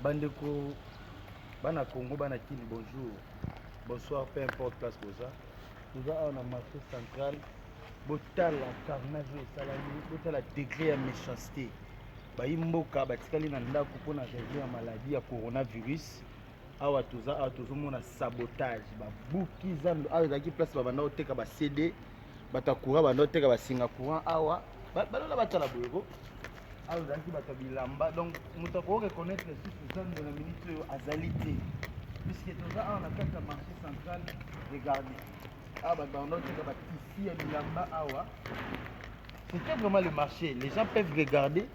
Bandeko bana Congo, bana Kin, bonjour, bonsoir, peu importe place boza. Toza awa na marché central. Botala carnage oyo esalami, botala degré ya méchanceté. Bayi mboka batikali na ndako mpona raison ya maladie ya coronavirus. Awa toza awa, tozomona sabotage, babuki zando. Awa ezalaki place babanda koteka ba CD, bato ya courant banda koteka basinga courant awa. Balola batala boyeko. Awa ezalaki bato ya bilamba, donc moto akoki reconnaître lisusu zando na minute oyo azali te, puisque toza awa na kati ya marché central. Regardez awa, bato banda koteka batisi ya bilamba awa. C'était vraiment le marché, les gens peuvent regarder.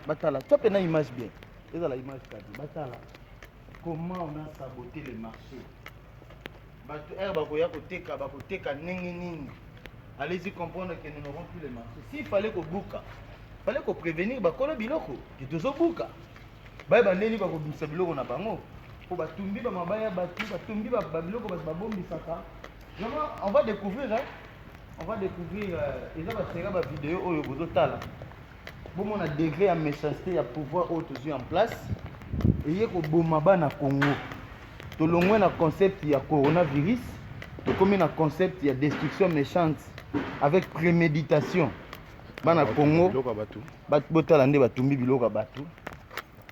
Batala tia mpena image bien, ezala image kadi. Batala comment on a saboté le marché. Bato ere bakoya koteka, bakoteka ndenge nini? Allez-y comprendre que nous n'aurons plus le marché. S'il fallait kobuka, fallait koprévenir bakolo biloko ke tozobuka, bayeba ndeni bakobimisa biloko na bango, mpo batumbi bamabaya, bato batumbi babiloko bato babombisaka. Vraiment, on va découvrir, hein? On va découvrir. Eza basera bavideo oyo bozotala, bomona degré ya méchanceté ya pouvoir oyo tozwi en place eye koboma bana Congo. Tolongwe na concept ya coronavirus, tokomi na concept ya destruction méchante avec préméditation. Bana Congo, biloko ya bato. Botala nde batumbi biloko ya bato.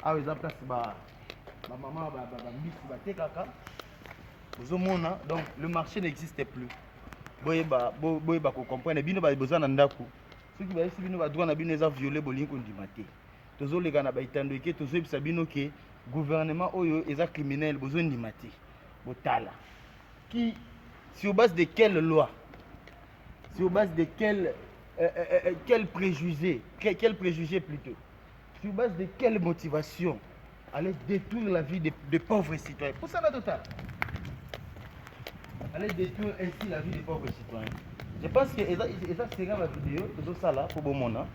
Awa eza place bamama bambisi batekaka, ozomona. Donc le marché n'existe plus. Boyeba, boyeba kocomprendre. Bino boza na ndako, soki bayebisi bino badroit na bino eza violé, bolingi kondima te. Tozoleka na baitando eke, tozoyebisa bino ke gouvernement oyo eza criminel, bozondima te. Botala qui, sur base de quelle loi, sur base de quel préjugé, quel préjugé plutôt, sur base de quelle motivation aller détruire la vie de pauvres citoyens? Pour ça la total, aller détruire ainsi la vie des pauvres citoyens. Je pense que eza eza sera ba vidéo tozosala mpo bomona.